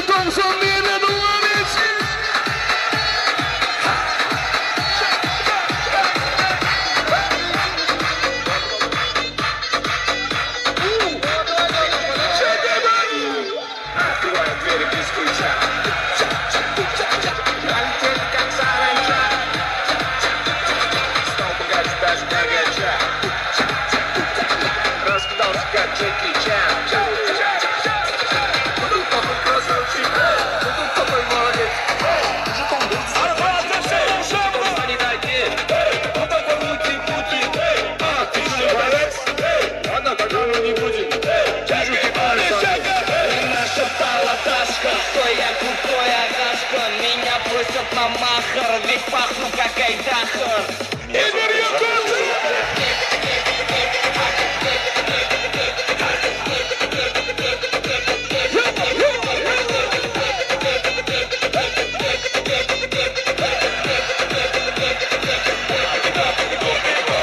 91-de dowam etsin. Открываю двери без ключа. Налетели, как саранча. Стал богаче даже богача. Раскидался, как Джеки Чан. Буду такой красавчик. Буду такой молодец. Они такие. Вот такой мути-пути. А, ты что, молодец? Ладно, тогда мы не будем. Вижу, ты Нашептала Ташка, что я крутой агашка. Меня просят на махар, ведь пахну как айдахар.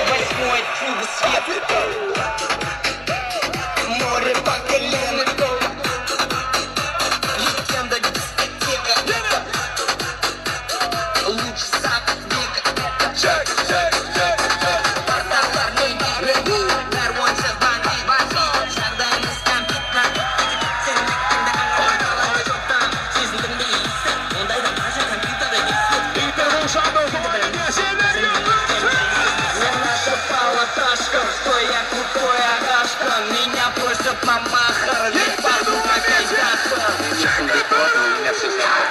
Восьмое чудо света. Море по колено. Легенда дискотека. Лучший запад века. Ýigitler gowşandy, Нашептала Ташка, что я крутой агашка. Меня просят на махар, ведь пахну как айдахар. У меня все знакомы.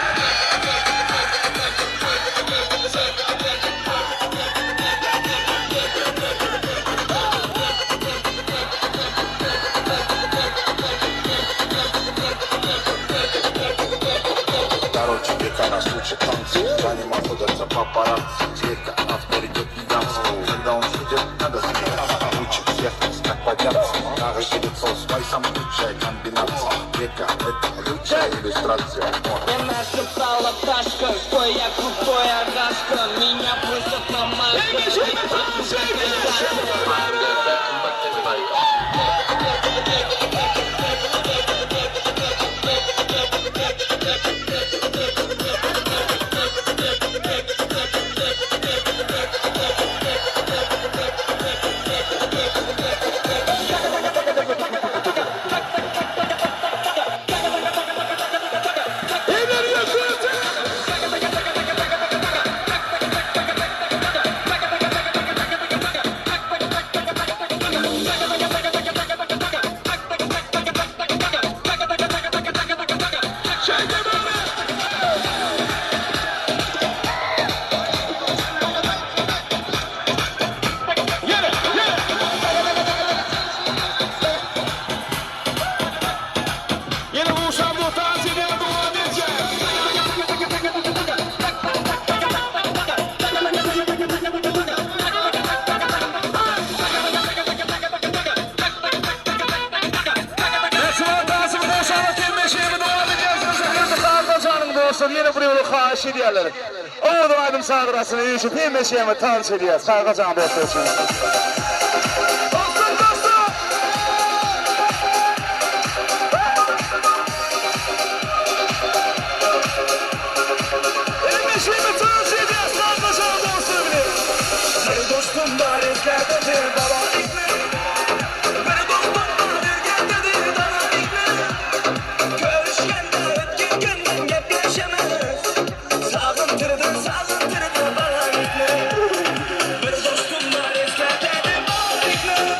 Короче, века нас учит танцы, За ним охотятся папарацци. Века авторитет гигантский. Когда он судит, надо смеяться. Учит всех нас, как подняться. Каждое лицо с вайсом лучшая комбинация. Века это лучшая иллюстрация. Мне нашептала Ташка, что я крутой агашка. Меня просят на махар, ведь пахну как айдахар. Ýene gowşandy, tans edýär, dowam edýär. Tansyny gowşandy, hemmeşemi dowam edýär. Kakajanyn dostlar, ýene bir ýola haýyş edýärler. Owadan aýdym sazyrasyny üýşüp hemmeşemi tans edýär. Kakajan dostlar üçin. Dostlar, dostlar! Hemmeşemi tans edýär. Kakajan dostlar bile. Bir dostum var eskerdedir balalikli. Bir dostum var ergendedir danalikli. Görüşkende ötken günden gepleşemez. Sağındırdı sağındırdı balalikli. Bir dostum var eskerdedir balalikli.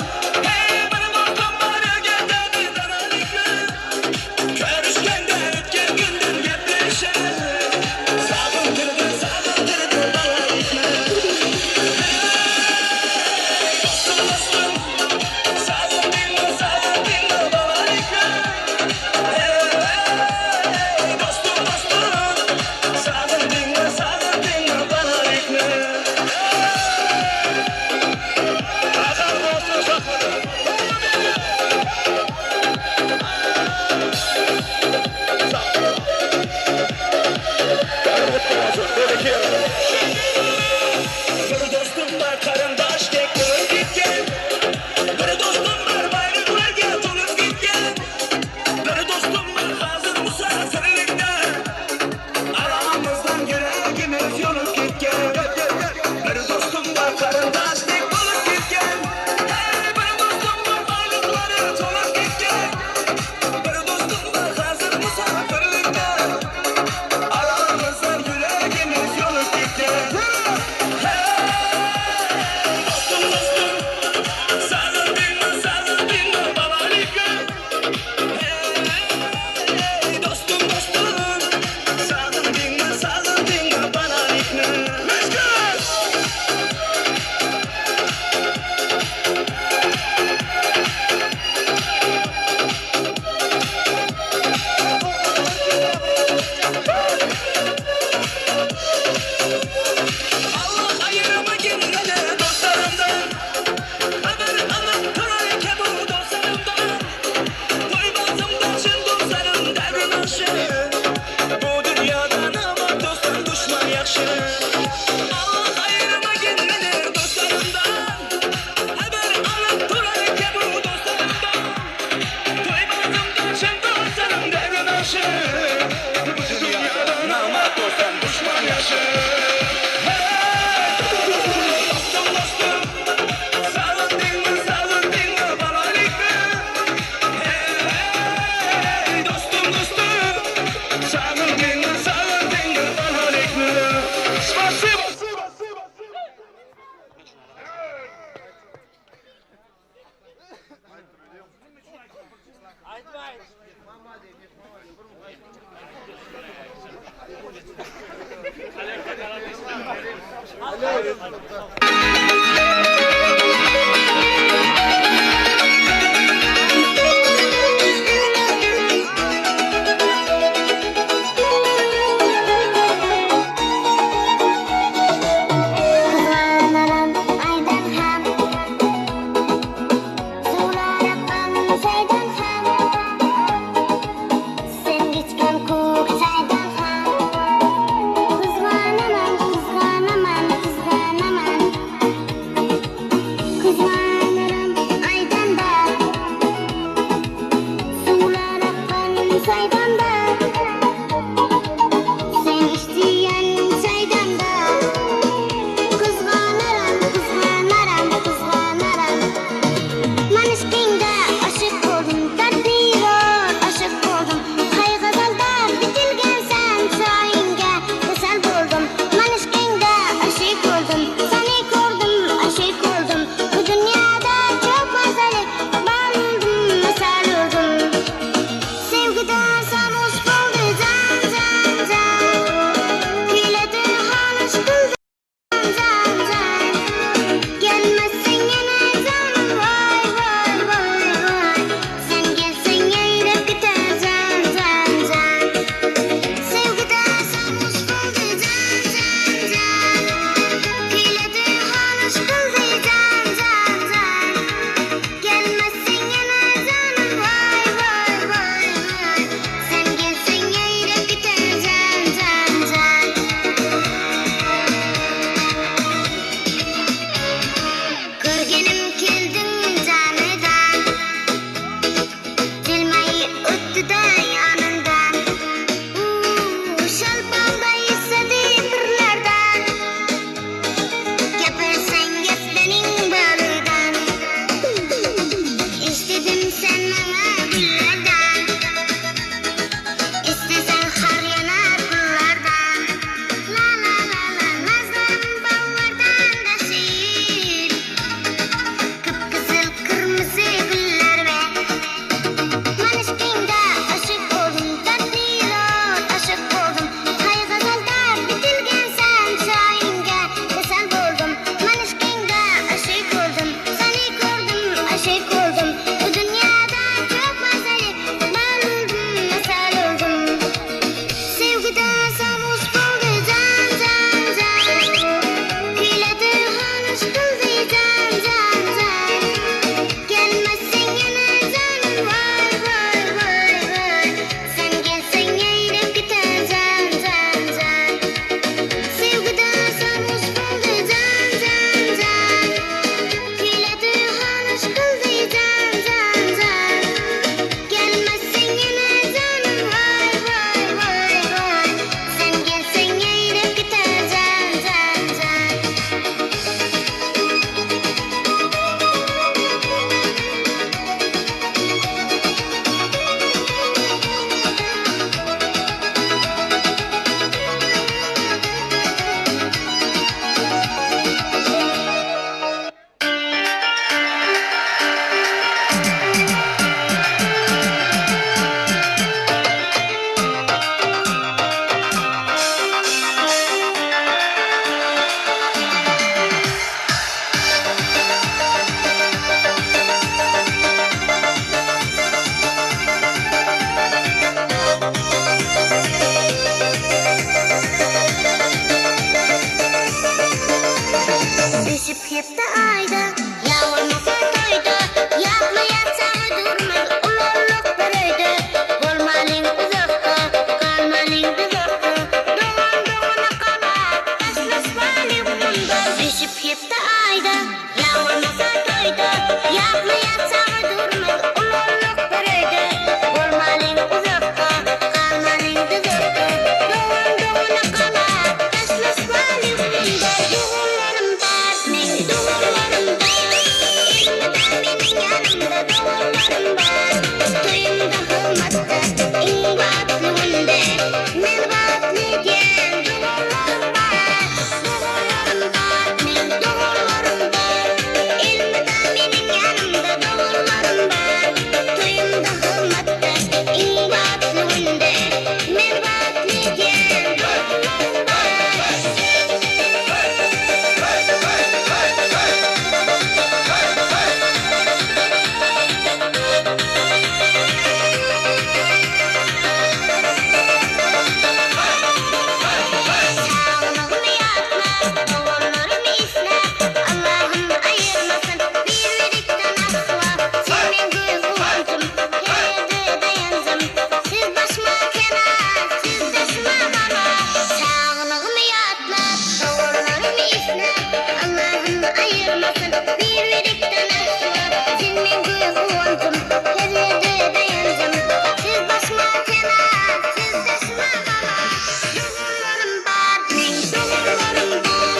Gyzganaram aýdan ham Suwlar akgan saýdan ham Sen içgen kök çaýdan ham Gyzganaman, gyzganaman, gyzganaman Gyzganaram aýdan-da Suwlar akgan saýdan-da Sen içdiýen çaýdan-da Gyzganaram, gyzganaram, gyzganaram Man yşkyňda aşyk boldum, Tatlylar aşyk boldum. Haý gazalda bitilgen sen şahinge kesel boldum. Man yşkyňda aşyk boldum, Seni gördüm, aşyk boldum. Bu dünýäde çok mazaly bal oldum, masal oldum. Sevgiden sarhoş boldy jan, jan, jan. Küýledi halys kyldy jan, jan. Gelmezseň ýene janym waý, waý, waý, waý. Sen gelseň eýrip gider jan, jan, jan. Sevgiden sarhoş boldy jan, jan, jan. Küýledi halys kyldy jan, jan, jan. Gelmezseň ýene janym waý, waý, waý, waý. Sen gelseň eýrip gider jan, jan, jan. Görgenim geldiň janydan. Jylmaýyp ötdi-de ýanyndan. Şalpaňda ýesedi pyrlardan. Gepirseň gepleniň balydan. Istedim sen maňa güllerden. Istesen har ýanar pullardan. La la la la nazlym ballardan da şirin. Gyp-gyzyl gyrmyzy güller we Man yşkyňda aşyk boldum, Tatlylar aşyk boldum. Haý gazalda bitilgen sen şahinge kesel boldum. Man yşkyňda aşyk boldum, Seni gördüm, aşyk boldum. Bu dünýäde çok mazaly bal oldum, masal oldum. Sevgiden sarhoş boldy jan, jan, jan. Küýledi halys kyldy jan, jan, jan. Gelmezseň ýene janym waý, waý, waý, waý. Sen gelseň eýrip gider jan, jan, jan. Sevgiden sarhoş boldy jan, jan, jan. Küýledi halys kyldy jan, jan, jan. Gelmezseň ýene janym waý, waý, waý, waý. Sen gelseň eýrip gider jan, jan, jan. Düşüp hepde aýda, ýa bolmasa toýda, Ýatlaýar çaga durmaz ululyk bir öýde. Bolmalyň uzakda, galmalyň duzakda, Dogan dogana galar, daşlaşmalyň mundan. Düşüp hepde aýda, ýa bolmasa toýda, Ýatlaýar çaga durmaz ululyk bir öýde. Bolmalyň uzakda, galmalyň duzakda, Dogan dogana galar, daşlaşmalyň mundan. Doganlarym bar, meň doganlarym bar, Elmydam meniň ýanymda doganlarym bar. Toýumda hyzmatda, iň bagtly günde, Meni bagtly edýän doganlarym bar. Doganlarym bar, meň doganlarym. Bolmasyn bir-birikden asla Sen meň göz guwanjym, Her ýerde daýanjym Siz başyma pena, siz daşyma gala Doganlarym bar, meň doganlarym bar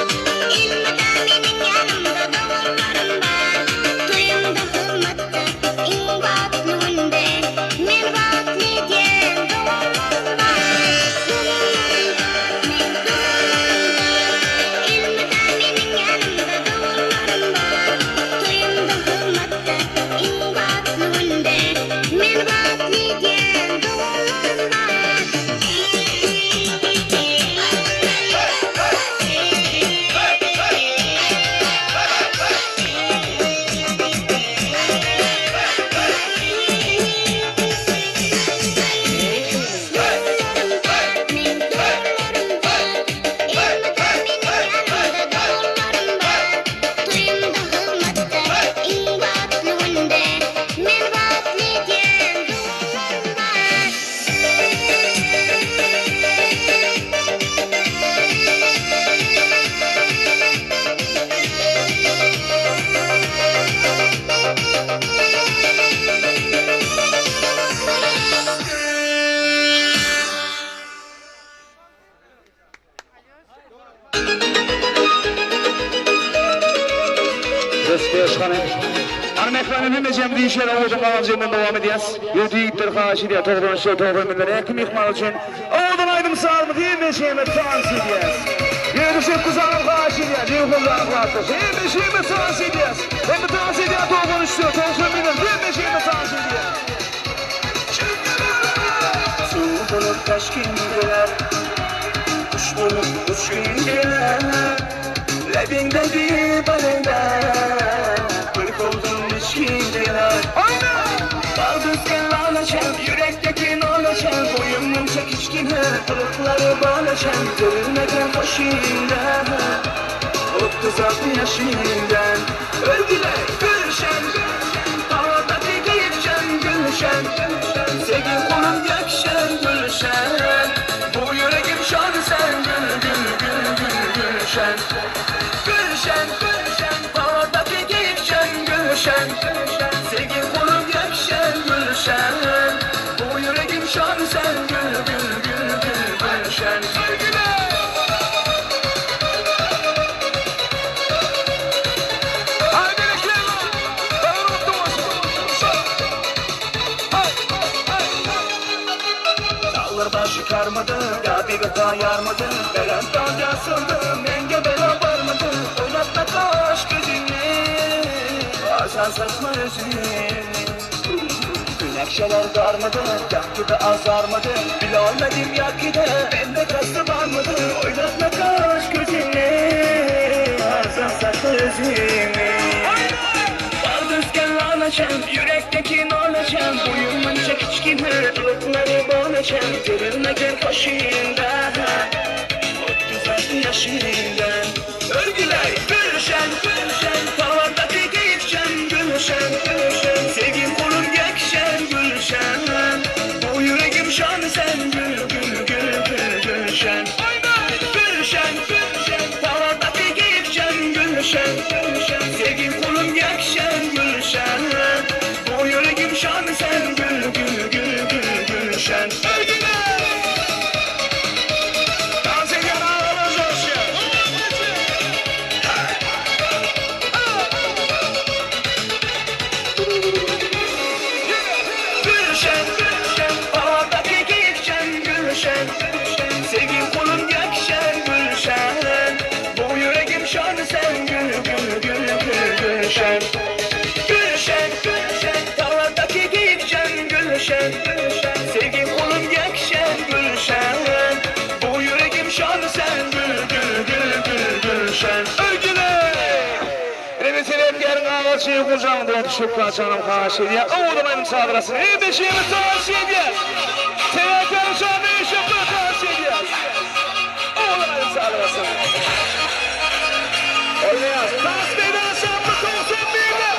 Elmydam meniň ýanymda doganlarym bar Toýumda hyzmatda, iň bagtly günde Meni bagtly edýän doganlarym bar Doganlarym bar, meň doganlarym bar Elmydam meniň ýanymda doganlarym bar Toýumda hyzmatda, iň bagtly günde Meni bagtly edýän doganlarym bar. Doganlarym bar, meň doganlarym bar, Elmydam meniň ýanymda doganlarym bar. Toýumda hyzmatda, iň bagtly günde, Meni bagtly edýän doganlarym bar. Destpeş hanym. Hany mähriban hemmejem diýişen owadan galanjygyndan dowam edýäs. Ýörite ýigitler haýyş edýär togsanynjy we togsanynjy ähli myhmanlar üçin owadan aýdym sazymyzy hemmeşemiz tans edýäs. Ýörite Şöhküz agam haýyş edýär, Jöwher janyň klasdaşy hemmeşemiz tans edýäs. Hemme tans edýän togsanynjy we togsanynjy hemmeşemiz tans edýäs. Suw bolup daşgyn geler, Guş bolup uçgyn geler. Lebiňdeki baliňde, Bir kowdum içgin geler. Bagda sen lalaçam, Ýürekdeki nalaçam, Boýum munça kiçgine, Gylyklary balaçam, Görülmegen hoşiňde, 36 ýaşyňdan. Örgüler gülşen, Dagdaky geýipşen gülşen, Segiň goluň ýakşan gülşen, Bu ýüregim şady sen gül gül gül gül gülşen. Gülşen, gülşen, Dagdaky geýipşen gülşen, Segiň goluň ýakşan gülşen, Bu ýüregim şady sen gül gül gül gül gülşen. Örgüler! Daglar başy karmady, Ýa bigata ýarmady, Belent dagda asyldy, Mende bela barmady, Oýnatma kaş gözüňi, Arzan satma özüňi. Günekşeler darmadı, Yak gibi azarmadı, Bilolmedim yak gide, Bende kastı varmadı, Oynatma kaş gözüňi, Arzan satma özüňi. Bal düzgen lalaçam, Yürekteki nalaçam, Boyumınca kiçkine, Ilıkları balaçam, Görülmegen hoşinda, 36 yaşından. Örgüler gülşen, gülşen, Tavandaki giyipşen, gülşen, gülşen, Sevgim kolum yakşen, gülşen, Bu yüreğim şan sen, gül gül gül gül gülşen. Gülşen, gülşen, Tavandaki giyipşen, gülşen, gülşen, Sevgim kolum yakşen, gülşen, Bu yüreğim şan sen, gül gül gül gül gülşen. Örgüler! Dans edýän agalar joşýar. Gülşen, gülşen, Havadaki giyipşen, gülşen, gülşen, Sevgim kolum yakşen, gülşen, Bu yüreğim şan sen, gül gül gül gül gülşen. Gülşen, gülşen, Tavadaki giyipşen, gülşen, gülşen, Sevgim kolum yakşen, gülşen, Bu yüreğim şan sen, gül gül gül gül gülşen. Örgüler! Rebetelep gelin ağaçı kucağında düşüp kaçanım haş edýär. Owadan aýdym çadyrasyny hemmeşemiz tans edýär. Sebäpler şanly şöpür tans edýär. Owadan aýdym çadyrasyny. Oýnaýar. Tans meýdany şanly 91-de.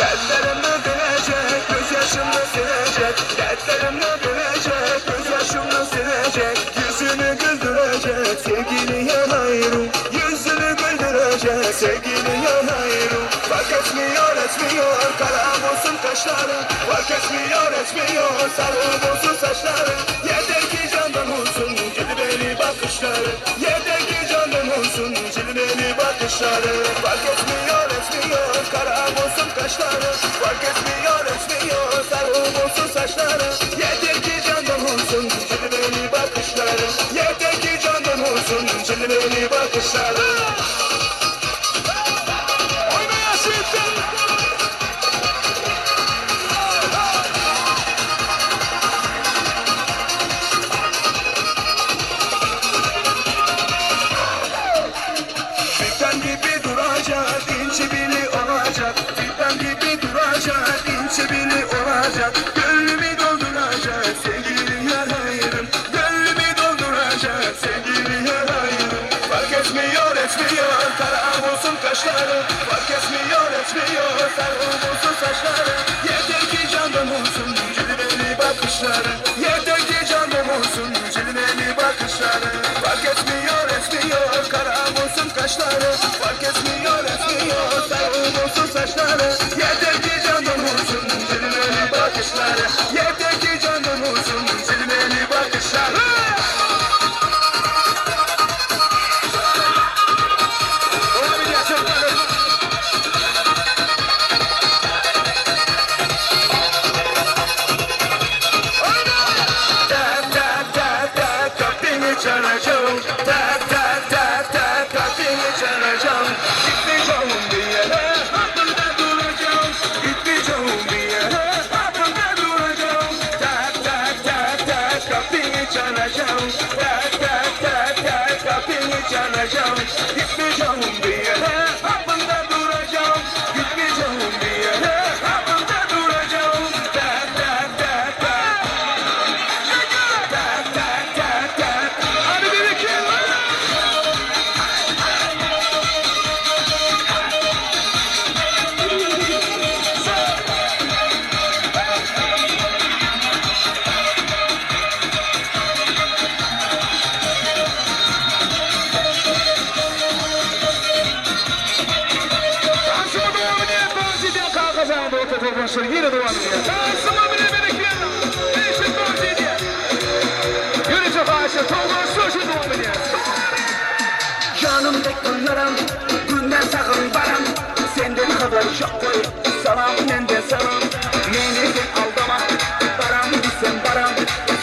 Dertlerimni bilecek, gözyaşımı silecek. Dertlerimni bilecek, gözyaşımı silecek. Yüzünü güldürecek sevgili yanayım. Yüzünü güldürecek sevgili yanayım. Fark etmiyor etmiyor karam olsun kaşları. Fark etmiyor etmiyor sarı olsun saçları. Yeter ki candan olsun cilveli bakışları. Yeter ki candan olsun cilveli bakışları. Fark etmiyor etmiyor karam olsun kaşları. Fark etmiyor etmiyor sarı olsun saçları. Yeter ki candan olsun cilveli bakışları. Yeter ki candan olsun cilveli bakışları. Oynaya şimdi. Fidan gibi duracak, inci biri olacak. Fidan gibi duracak, inci biri olacak. Gönlümü dolduracak, sevgili yarayırım. Gönlümü dolduracak, sevgili yarayırım. Fark etmiyor, etmiyor, kara olsun kaşları. Fark etmiyor, etmiyor, sarı olsun saçları. Yeter ki candan olsun, cilveli bakışları. Yeter ki candan olsun, cilveli bakışları. Fark etmiyor, etmiyor, kara olsun kaşları. Fark etmiyor, etmiyor, sarı olsun saçları. Yeter ki candan olsun, cilveli bakışları. Yeter ki candan olsun, cilveli bakışları. Devam edýär çocuklar. Tak tak tak tak kapını çalacağım. Tak tak tak tak kapını çalacağım. Gitmeyeceğim bir yere aklımda duracağım. Gitmeyeceğim bir yere aklımda duracağım. Tak tak tak tak kapını çalacağım. Tak tak tak tak kapını çalacağım. Gitmeyeceğim bir yere aklımda duracağım. Gitmeyeceğim bir yere aklımda duracağım. Tak tak tak tak. Tak tak tak tak. Hadi bir iki. Dansıma devam edýär. Dans edýär kakajan orta topaşlar. Ýene devam edýär. Dansıma bile bir iki. Eşit dans edýär. Ýörüje haşa tolga söşü devam edýär. Canım tek günlerim, günden sakın varam. Senden haber yok koy, salam menden salam. Beni sen aldama, param sen param.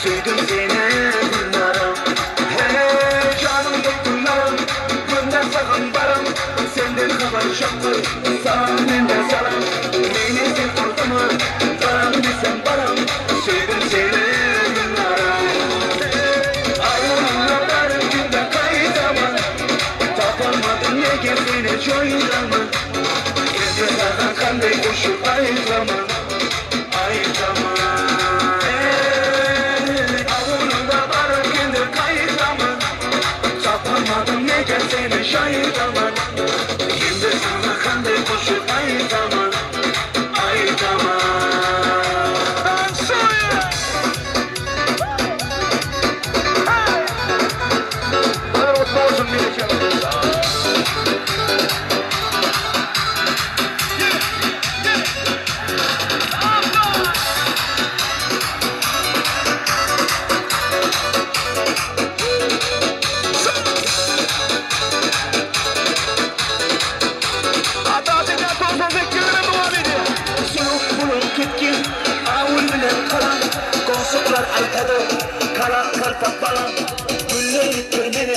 Süydüm seni günlerim. Hey canım tek günlerim, günden sakın varam. Senden haber yok koy, salam menden salam. Beni sen aldama, param sen param. Süydüm seni günlerim. Avunla varım günde kayıtamam. Tapamadım ne gezini çoylamı Evde sana kanday koşup ayıklama Ayıklama Ey, Avununda varım günde kayıtamam. Tapamadım ne gezini şayitamam. Şimdi sana kanday koşup ayıklama Ayıklama. Dansıya. Hadi mutlu olsun bir iki. Hatta edýär 98 devam edýär. Sulup bulup ketken Avul bilen kalan Konsuklar aytadı Kara kalpak balam Güllenip meni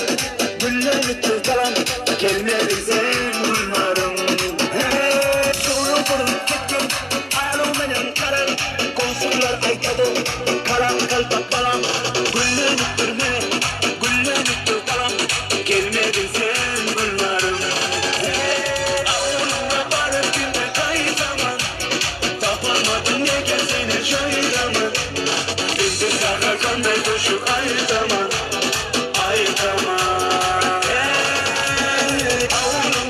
Güllenip kalan Gelmedi sen bunlarım Hey Sulup bulup ketken Avul bilen kalan Konsuklar aytadı Kara kalpak balam Güllenip meni Güllenip kalan Gelmedi sen bunlarım Hey Avuluna varıp günde kayıtamam. Tapamadım ne gelsene şahidaman. Bizi sana kanday koşu ayıtamam. Ayıtamam. Hey, avununa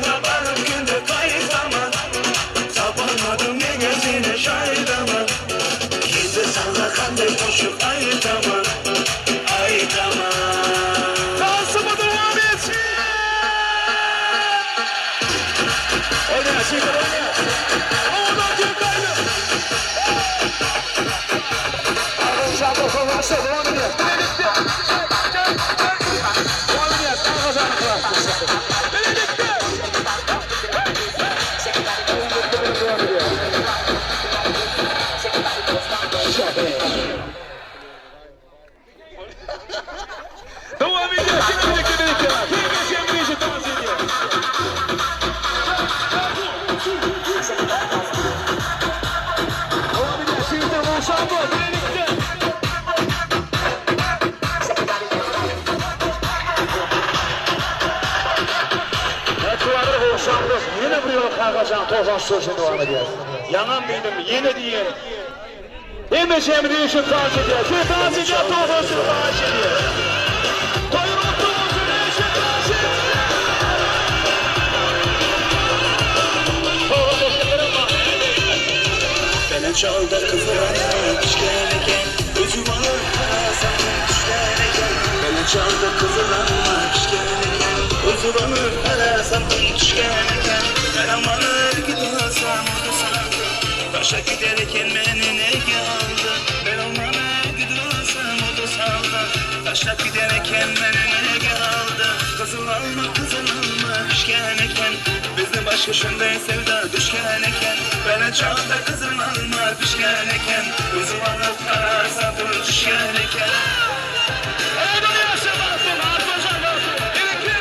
Şeýle oýnaýar. Owadan diýip aýdym. Agam dostlar, dowam edýär. Bilelikde. Dowam edýär. Agajanyň klasy. Bilelikde. Bilelikde bilen dowam edýär. Şabe. Dowam edýär, şeýle birlikde birlikde. Hemişe hemişe tans edýär. Dowam edýär, şeýle Ruşanbo birlikde. Mähribanlar Ruşanbo ýene bir ýola Kakajan 93 üçin dowam edýär. Ýaňam diýdim, ýene diýen. Hemişemiz üýşüp tans edýäs. Siz tans edýäs, togsan siz haýyş edýäs. Toýuň gutly bolsun, üýşüp tans edýäs. Belen çalda kızılan pişken eken Özüm alır karasam düşken eken Belen çalda kızılan pişken eken Özüm alır karasam düşken eken Ben amanır gidiyorsam Taşa giderken beni nege aldı Ben olmanı gidiyorsam o da saldı Taşa giderken beni nege aldı Kızıl alma kızıl alma pişken eken Bizim başka şunday sevda düşken eken Bana çalda kızıl alma pişken eken Kızıl alıp kararsa düşken eken Owadan ýaşa bagtym, Arzujan bagtym. Birlikde.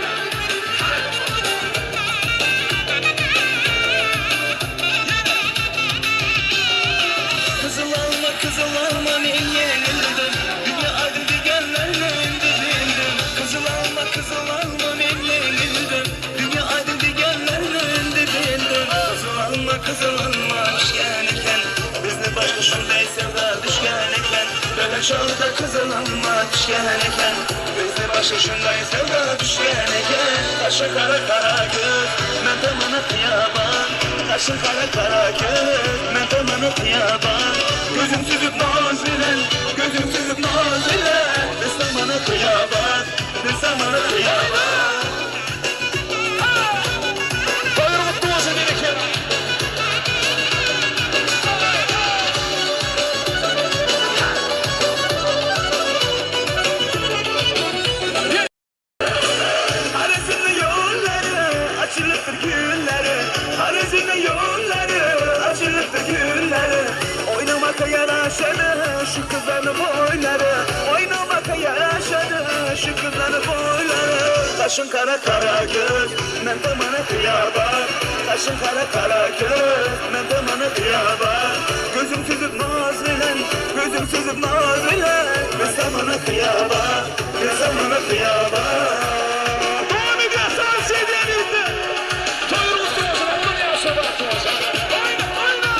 Kızıl alma kızıl alma men yenildim Dünya aydın digenlerle indi bildim Kızıl alma kızıl alma men yenildim Dünya aydın digenlerle indi bildim Kızıl alma kızıl alma düşken eken Bizni başka şunday sevda düşken eken Böyle çalda kızıl alma düşken eken Bizni başka şunday sevda düşken eken Kaşı kara kara göz Men tamını kıyaban Kaşın kara kara göz Men tamını kıyaban Gözüm süzüp naz ile Gözüm süzüp naz ile Biz zamanı kıyaban Biz zamanı kıyaban Toýuň gutly bolsun birlikde. Harizm'in yolları açılıptır gülleri Harizm'in yolları açılıptır gülleri Oynamaka yaraşanı şu kızların boyları Oynamaka yaraşanı şu kızların boyları Kaşın kara kara göz men tamanı kıyaba Kaşın kara kara göz men tamanı kıyaba Gözüm süzüp naz ile gözüm süzüp naz ile Biz zamanı kıyaba biz zamanı kıyaba Dowam edýär, tans edýär birlikde. Toýuň gutly bolsun, owadan ýaşa bagtym. Oýna, oýna.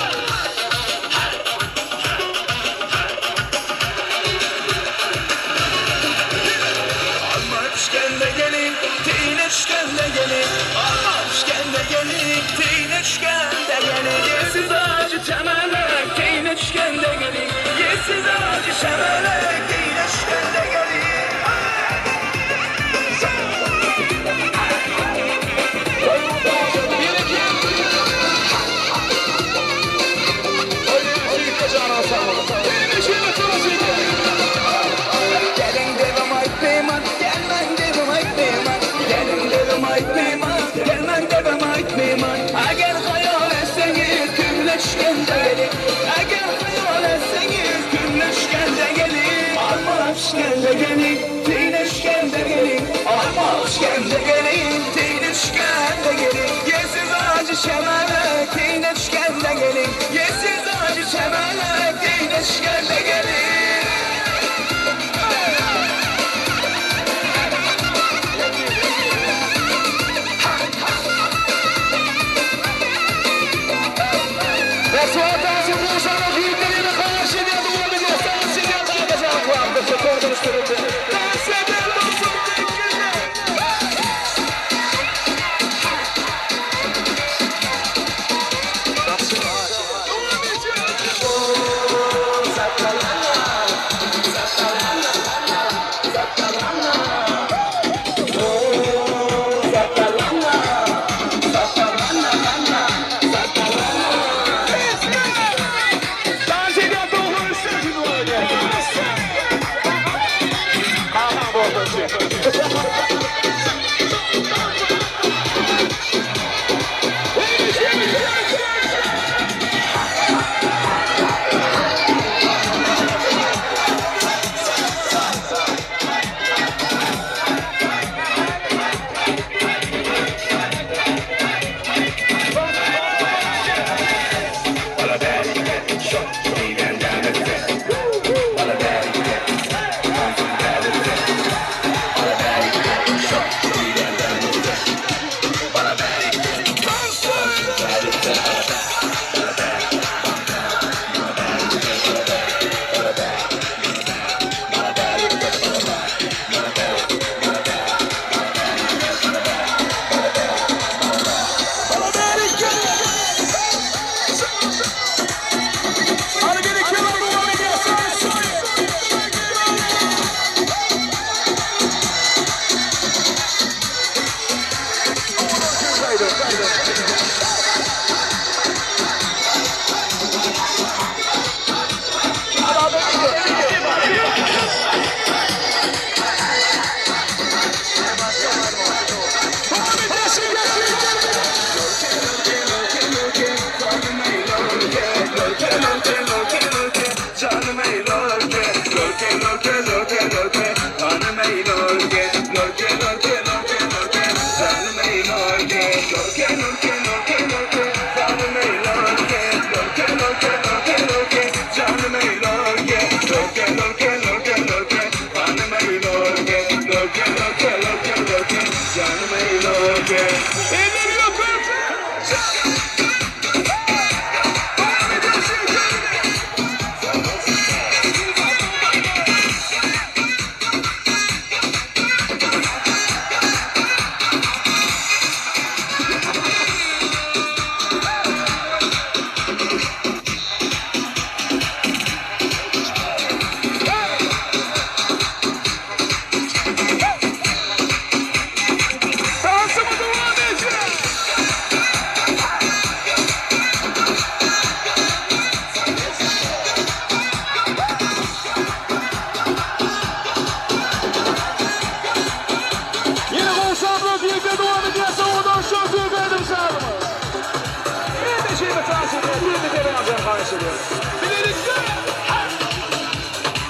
Alma pişkende gelin, tine düşkende gelin. Alma pişkende gelin, tine düşkende gelin. Yersiz ağacı çemelek, tine düşkende gelin. Yersiz ağacı çemelek, tine düşkende gelin. Gelin dedim aytmayman, gelmen dedim aytmayman. Gelin dedim aytmayman, gelmen dedim aytmayman. Eğer hayal etseniz tümle düşkende gelin. Eğer hayal etseniz tümle düşkende gelin. Alma düşkende gelin, tine düşkende gelin. Alma düşkende gelin, tine düşkende gelin. Yersiz ağacı şemale, tine düşkende gelin. Yersiz ağacı şemale, tine düşkende gelin. Suat Azim Ruşanov ýigitlerine garşy edýär, dowam edýär. Tans edýär, Kakajan kulakda kordan üstünde. Tans edýär, dostum, teşekkürler. Dowam edýär. Ýene gowşamly birlikde dowam edýär sowadan şol söz aýdym sazymyz. Ýene şeýle tans edýär, ýene Perýanjan haýyş edýär. Bilelikde!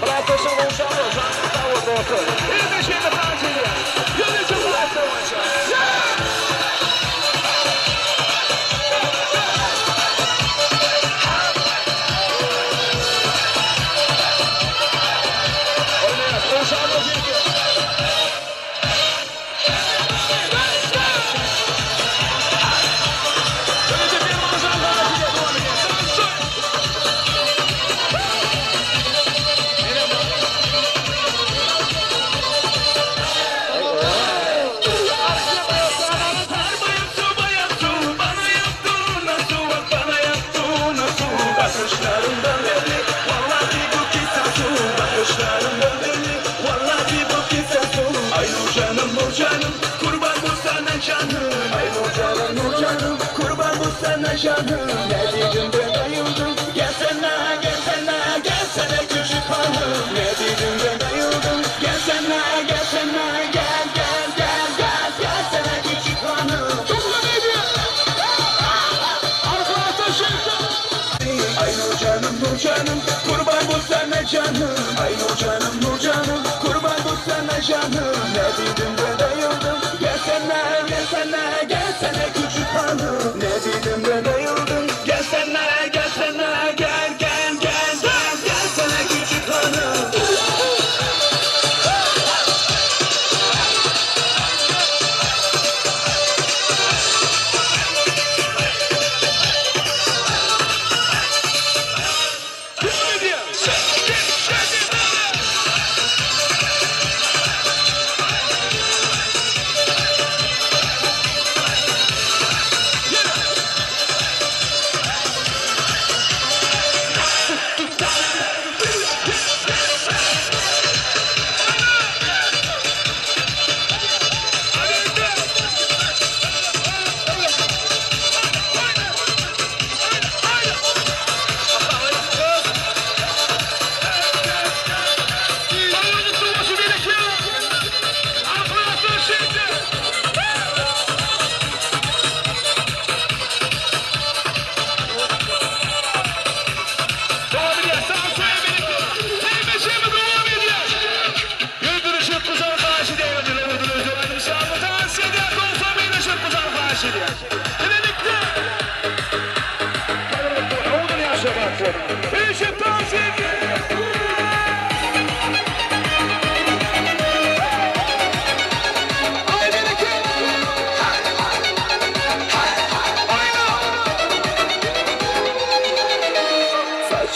Bratdaşym gowşamly, janyň sag bol dostum. Ýene şeýle tans edýär. Ýene şu haýyşlar boýunça. Oýnaýas, gowşamly birlikde.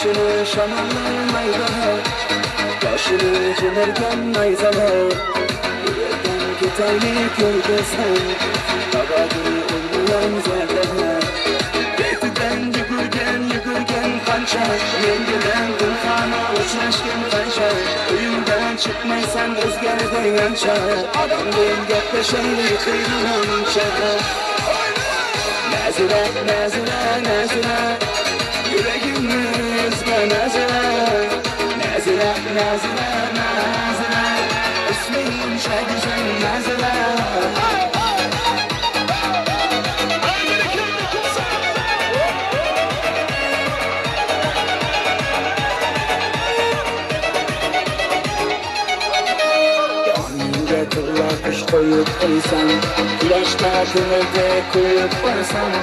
Saçını şamanlar maydana Başını çemerken nayzana Yerden ketaylı kölgesen Tabagını olmayan zerdene Betiden yugurgan yugurgan qancha Men bilan gulxana uchrashgan qancha Uyingdan chiqmaysan o'zgarding ancha Odam bilan gaplashaylik qiynalguncha. Nazira, Nazira, Nazira Ýüregimni üzme Nazira Nazira, Nazira, Nazira Ismiň munça güzel Nazira Ýanyňda tylla guş goýup goýsaň, Kuýaşda köňülde köýüp barsaň,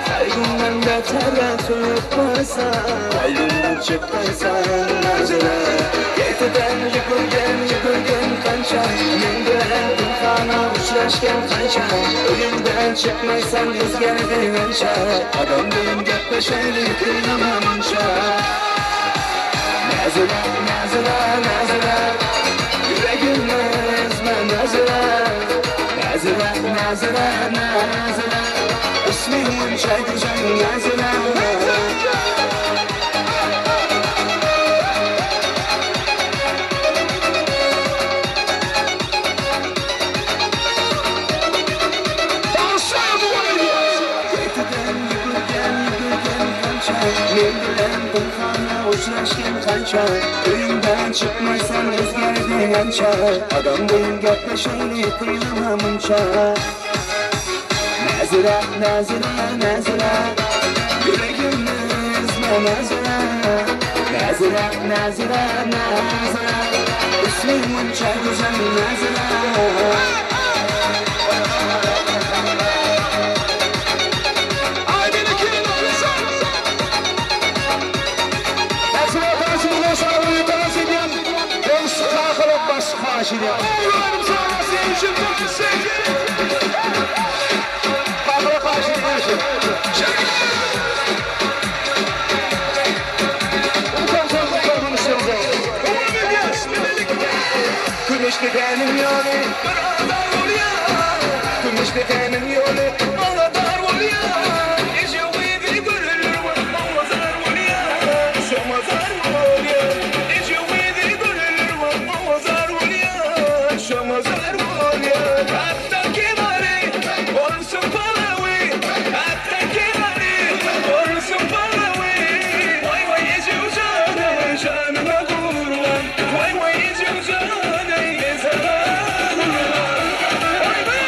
Saýgymdan betere söýüp barsaň, Kalbymdan çykmaýsaň Nazira. Ýetiden ýügürgen, ýügürgen kança, Men bilen pynhana uçraşgan kança, Öýüňden çykmaýsaň özgerdiň ança, Adam deýin gepleşeli kynama munça. Nazira, Nazira, Nazira, Ýüregimi üzme Nazira, Nazira, Nazira, Nazira, Ismiň munça güzel Nazira. Ýetiden ýügürgen, ýügürgen kança, Men bilen pynhana uçraşgan kança, Öýüňden çykmaýsaň özgerdiň ança, Adam deýin gepleşeli kynama munça. Nazira, Nazira, Nazira, Ýüregimni üzme Nazira, Nazira, Nazira, Nazira, Ismiň munça güzel Nazira. Nazira tansyny goşaly tans edýän, Goňşy kakalyp başy haş edýän. Kakalyp haş edýän. Kümüşdepäniň ýoly maňa dar bolýar, Kümüşdepäniň ýoly maňa dar bolýar, Eje gyzy göreler maňa zar bolýar, Şoňa zar bolýar. Eje gyzy göreler maňa zar bolýar, Şoňa zar bolýar. Atdan kenary bolsun palawy, Atdan kenary bolsun palawy, Waý waý ejem jana, janyma gurban, Waý waý ejem jana, men saňa gurban. Waý waý.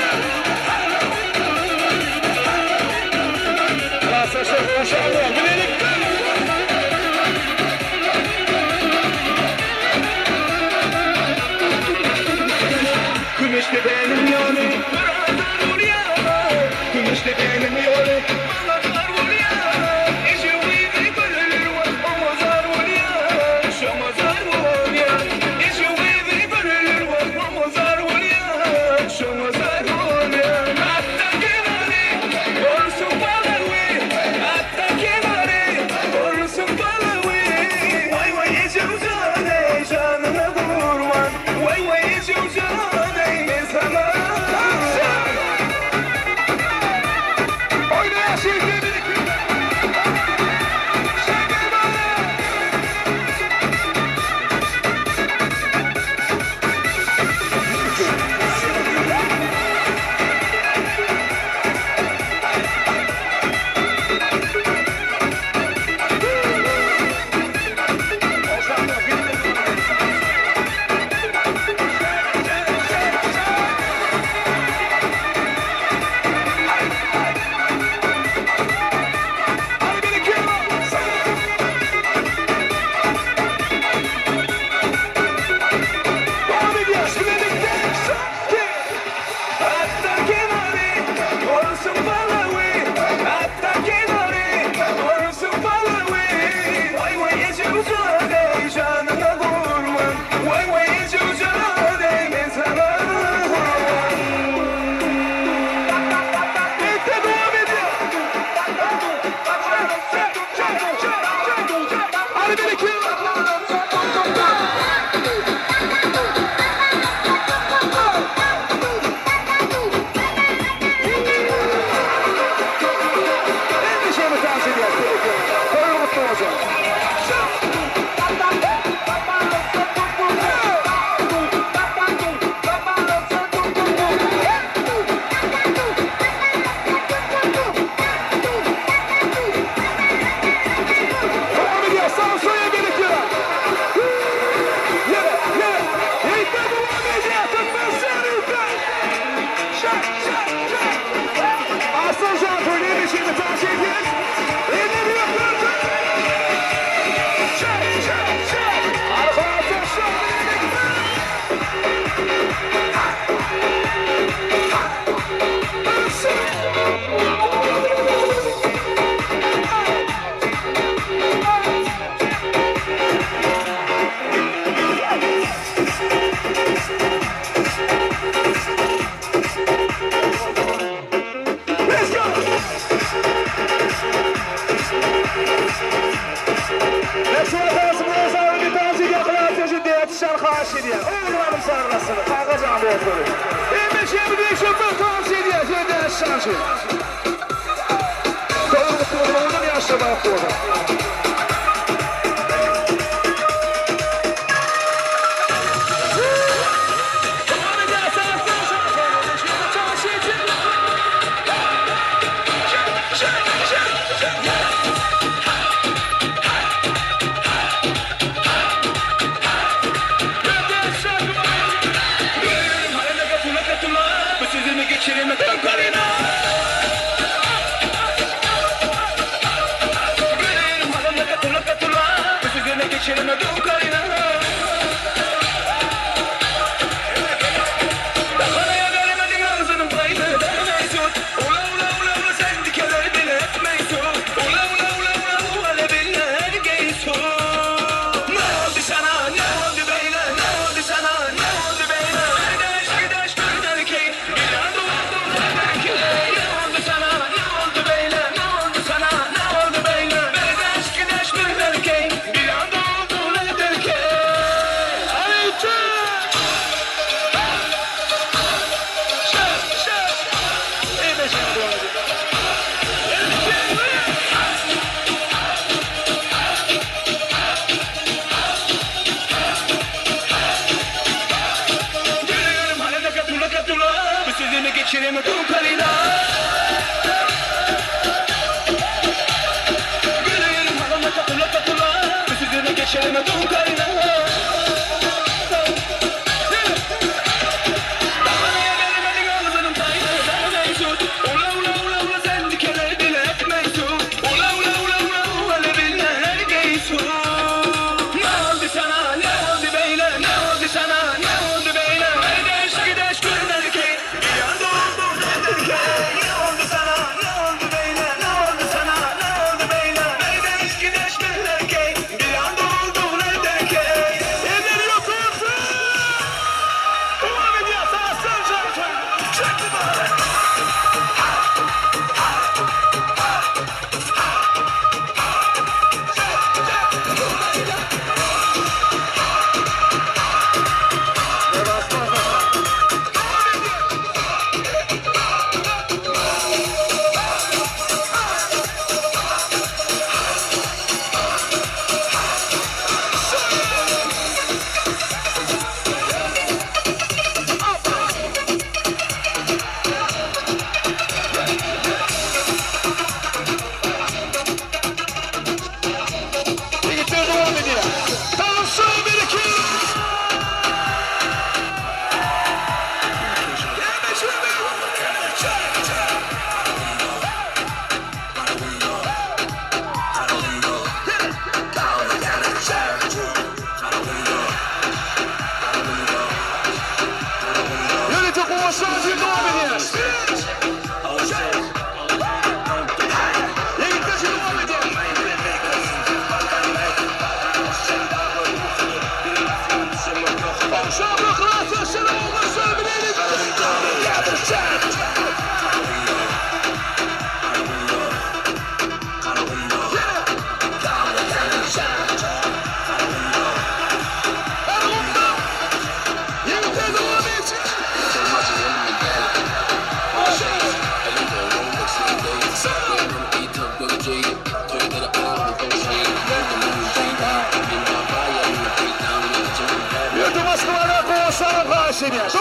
Kümüşdepäniň ýoly maňa dar bolýar, Kümüşdepäniň ýoly maňa dar bolýar, Eje gyzy göreler oňa zar bolýar, Şoňa zar bolýar. Eje gyzy göreler oňa zar bolýar, Şoňa zar bolýar. Atdan kenary bolsun palawy, Atdan kenary bolsun palawy, Waý waý ejem jana, janyma gurban, Waý waý ejem jana, men saňa gurban. Oýnaýar şeýle. dostlary. Hemme şeýle bir tans edýär, şeýle şançy. Toýuň gutly bolsun, ondan ýaşlar bagtly bolsun. Ýigitler dowam edýär. Tanşy bir iki. Ýörite goşa dowam edýär. Ýigitler dowam edýär. Ýurdy Moskwada goşaryň haýyş edýär.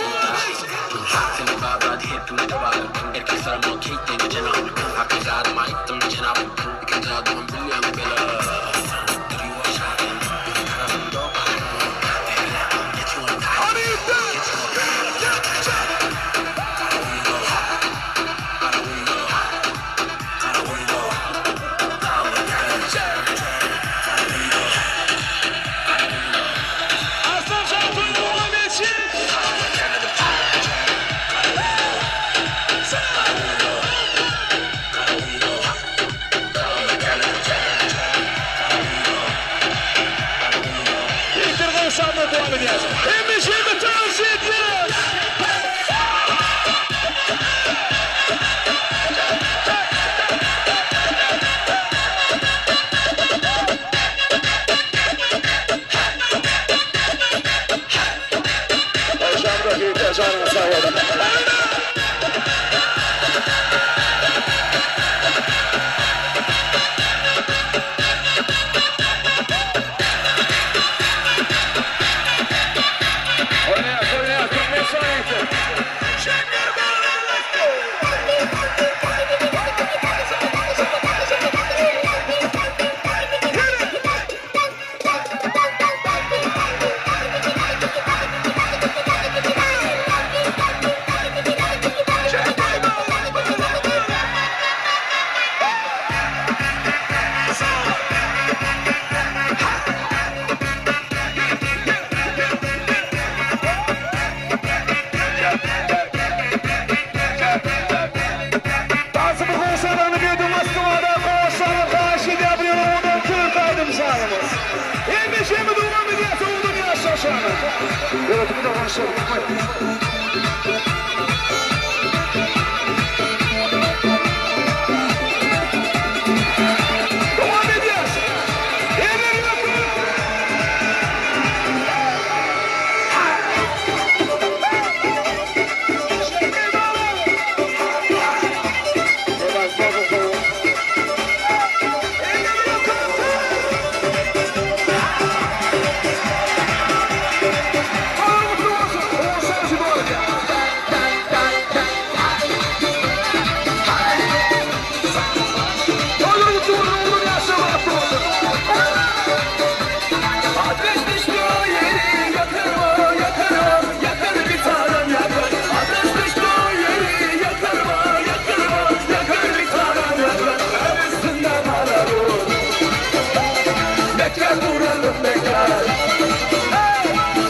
Ýigitler goşarda dowam edýär. Hemişe tans edýär. Agşamda ýigitler janyňyz. Hemmeşemi dowam edýär owadan ýaşlar şany. Ýöretimi dogan Dowam edýär. Eller ýokary. Ateş düştü yeri yakar yakar yakar bir tanem yakar. Ateş düştü yeri yakar yakar yakar bir tanem yakar. El üstünde paralı. Bekar duralım bekar.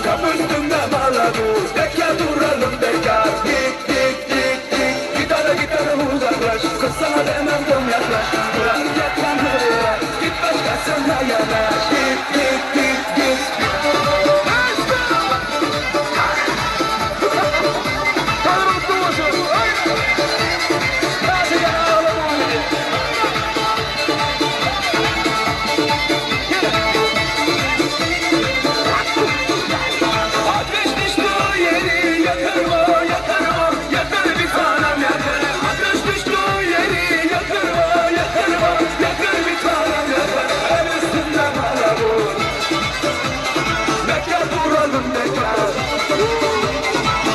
Kapı üstünde bağladı. Bekar duralım bekar. Git git git git. Git hadi git hadi uzaklaş. Kız sana demem dön yaklaş. Bırak yakanı bırak. Git başkasına yanaş. Git git git git. Ateş düştü yeri yakar yakar yakar bir tanem yakar. Ateş düştü yeri yakar yakar yakar bir tanem yakar. El üstünde bana vur. Bekar duralım bekar.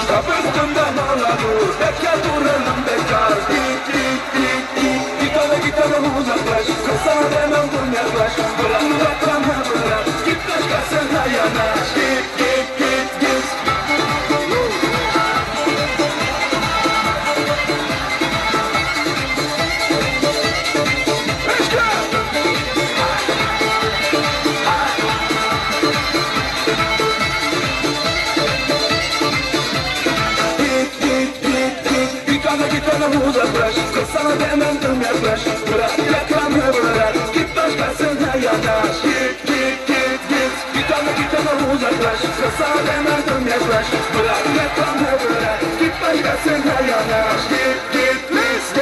Kapı üstünde bana vur. Bekar duralım bekar. Git git git git. Git hadi git hadi uzaklaş. Kız sana demem dur yaklaş. Bırak yakanı bırak. Git başkasına yanaş. Git git git git. Git git git git. Git hadi git hadi uzaklaş. Kız sana demem dön yaklaş. Bırak yakanı bırak. Git başkasına yanaş. Git git git git. Git hadi git hadi uzaklaş. Kız sana demem dön yaklaş. Bırak yakanı bırak. Git başkasına yanaş. Git git git git.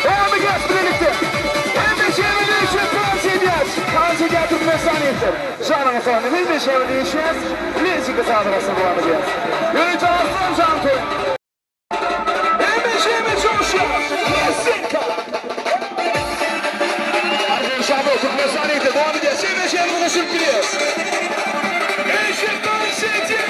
Devam ediyoruz birlikte. Hemmeşemi değişiyor, dans ediyoruz. Dans ediyor Türkmenistan yeter. Canım efendim, hemmeşemi değişiyoruz. Lezzeti sahasına devam ediyoruz. Yürüyücü aslan can koyun. Hemmeşemi coşuyor. Lezzeti. Arkadaşlar bu Türkmenistan yeter. Devam ediyoruz. Hemmeşemi bunu sürüklüyoruz. Eşit dans ediyor.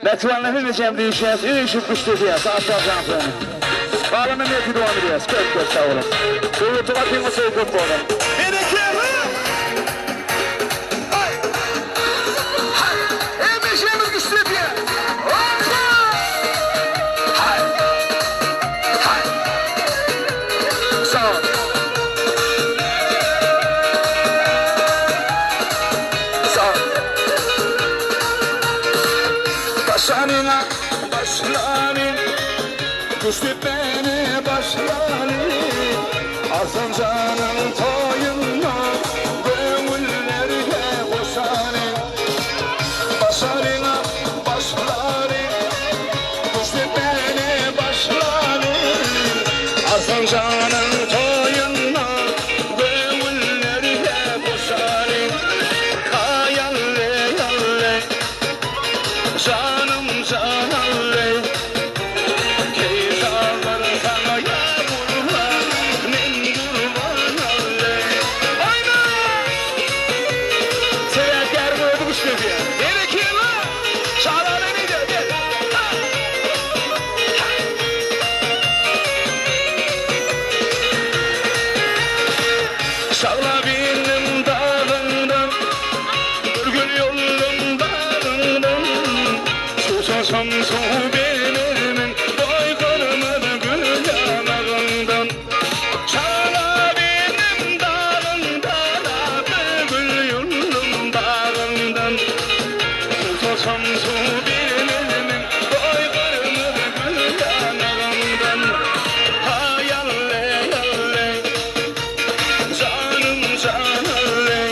Mähribanlar hemmejem diýişýäs, üýşüp küşt edýäs, Atlar jan Galanyny ertir dowam edýäs. Köp köp sag boluň. Döwletli gatyňyz toý köp bolsun. Berekella! Haý! Haý! Hemmeşemiz küşt edýäs. Hoppa! Haý! Haý! Sag bol. Sag bol. Başanyňa başlany, Küştdepmäni başlany, Arslan janyň toýunda Köňüllerge goşany. Başanyňa başlany, Küştdepmäni başlany, Arslan janyň toýunda Köňüllerge goşany. Haýally, ýally. Janym janally, Keýsalar saňa ýa gurban, men gurbanally. Oýna! Sebäpkär özi güçlüdi. Berekella! Şalale nide? Gel. Ha! Ha! Şagla bindim dagyňdan, Bir gül ýoldum bagyňdan, Suwsasam suw berermen, Boý gyrmyzy gül ýanagyňdan. Şagla bindim dagyňdan, Bir gül ýoldum bagyňdan, Suwsasam suw berermen, Boý gyrmyzy gül ýanagyňdan. Haýally, ýally. Janym janally,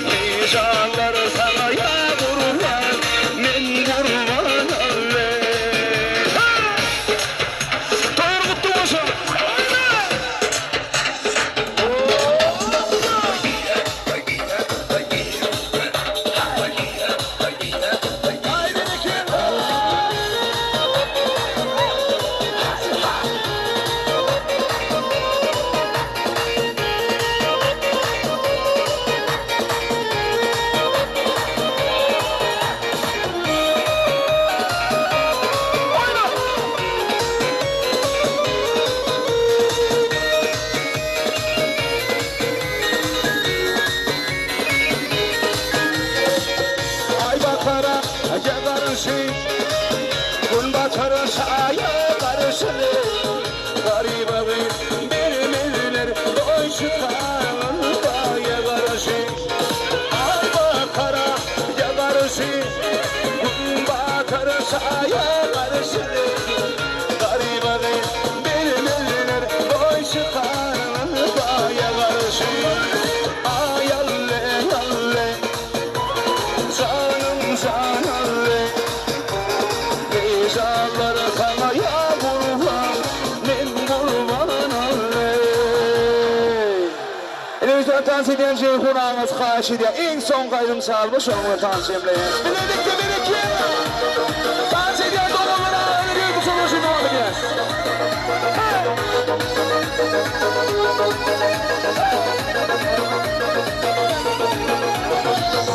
Heýjanlar saňa ýa gurban, men gurban alle. Ha! Toýuň gutly bolsun! Oýna! Aý berekella! Oýna! Aý batara garşy, Gün batar şaýa garşy, Garybagy bermezler Doý çykaran baýa garşy. Aý batara garşy, Gün batar şaýa garşy, Garybagy bermezler Doý çykaran baýa garşy. Aý alle, alle, Janym janally, Heýjanlar saňa ýa gurban, men gurban alle. Elewizden tans edýän Jeýhun agaňyz haýyş edýär, iň soňky aýdym çalma şonuň bilen tans jemleýäs. Bilelikde berekella! Tans edýän doganlar agaýlar ýörite çolaşyny dowam edýäs. Hey!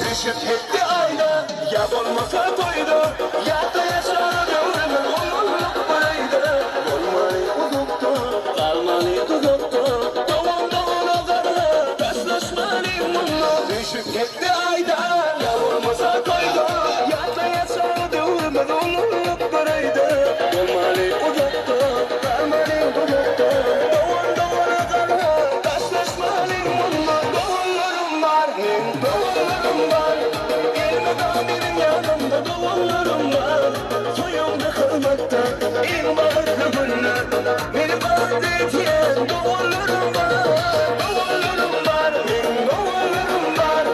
Düşüp gitdi aýda, ýa bolmasa toýda, Ýatda ýaşar döwrümiz oglanlyk bir öýde. Bolmaly uzakda, galmaly duzakda, Dogan dogana garga, daşlaşmaly munda. Düşüp gitdi aýda, ýa bolmasa toýda, Ýatda ýaşar döwrümiz oglanlyk bir öýde. Bolmaly uzakda, galmaly duzakda, Dogan dogana garga, daşlaşmaly munda. Doganlarym bar, meň doganlarym bar, Elmydam meniň ýanymda doganlarym bar. Toýumda hyzmatda, iň bagtly günler, Meni bagtly etýän doganlarym bar. Doganlarym bar, meň doganlarym bar.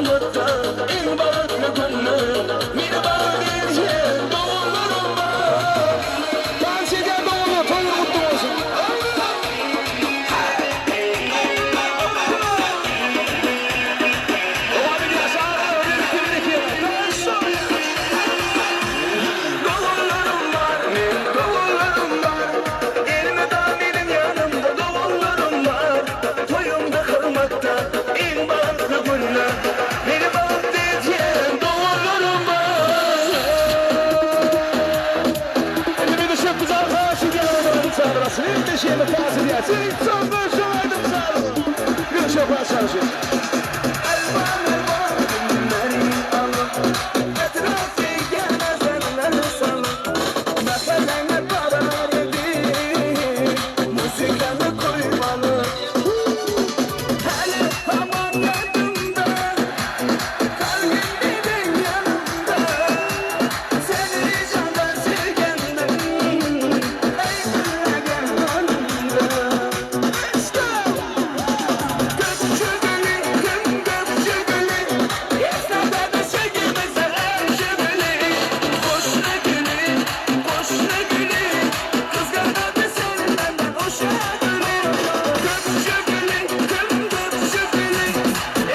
kylmakda iň bagtly günler Meni bagt edýän doganlarym bar. Tans edýän doganlar toýuň gutly bolsun. Dowam edýäs aga bir iki bir iki. Doganlarym bar meň doganlarym bar Elmydam meniň ýanymda doganlarym bar Toýumda kylmakda iň bagtly günler Meni bagtly edýän doganlarym bar. Indi bizi şöp güzel haş edýän olaryn çagyrasyn. Indi şeýle tans edýäs. Iň soňky şu aýdym saz. Bir şöp haş Elvan elvan günleri alyp Etrafy gezenler salyp Meselene karar edip Muzikanı koymalı Hele aman yanımda Kalbim benim yanımda Seni candan sevgendim Ey gel yanımda Let's go. Köpçü gülü, tüm köpçü gülü Esnada sevgimize erşi gülü Boşuna gülü, boşuna gülü Kızganadı senin benden hoşa gülü Köpçü gülü, tüm köpçü gülü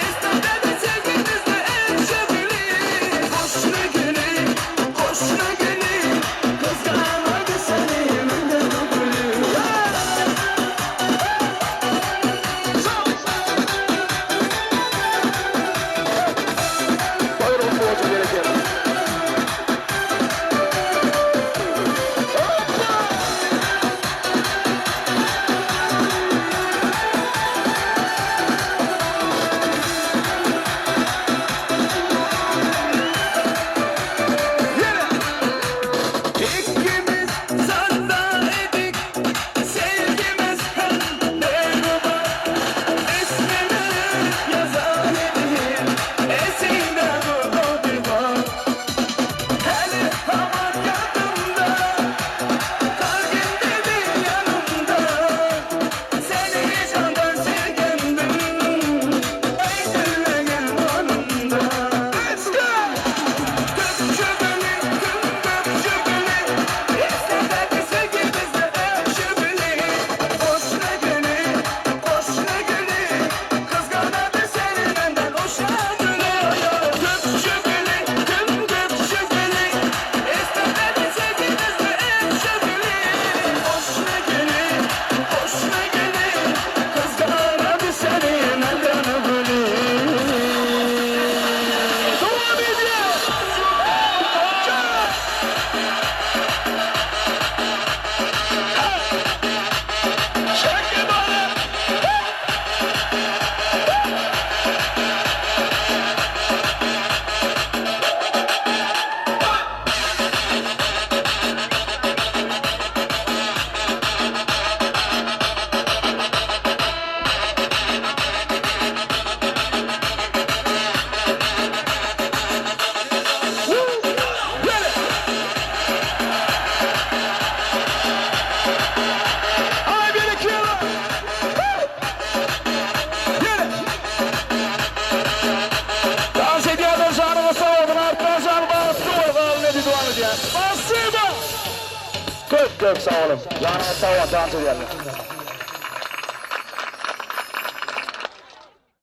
Esnada sevgimize erşi gülü Boşuna gülü, boşuna gülü Kızganadı senin benden gülü Toýuň gutly bolsun berekella. İkimiz sanda edik, sevgimiz hem berbat. İsmini yazan edim, esinde bu divan. Hele aman yanımda, kalbimde bir yanımda. Seni candan sevgendim, ey gülleyen yanımda. Let's go. Köpçü beni, tüm köpçü beni İstedeki sevgimizde elçi beni Boşuna gülü, boşuna gülü Kızganadı seni benden hoşa gülü Köpçü beni, tüm köpçü beni İstedeki sevgimizde elçi beni Boşuna gülü, boşuna gülü Kızganadı seni benden gülü Dowam edýäs. Ay bir iki yıla. Yürü. Dans edýärler janyňa sag bolsun, artdan jan bastı bolsun, ne dowam edýär. Spasibo. Köp köp sag boluň. Janyňa sag bolsun, dans edýärler.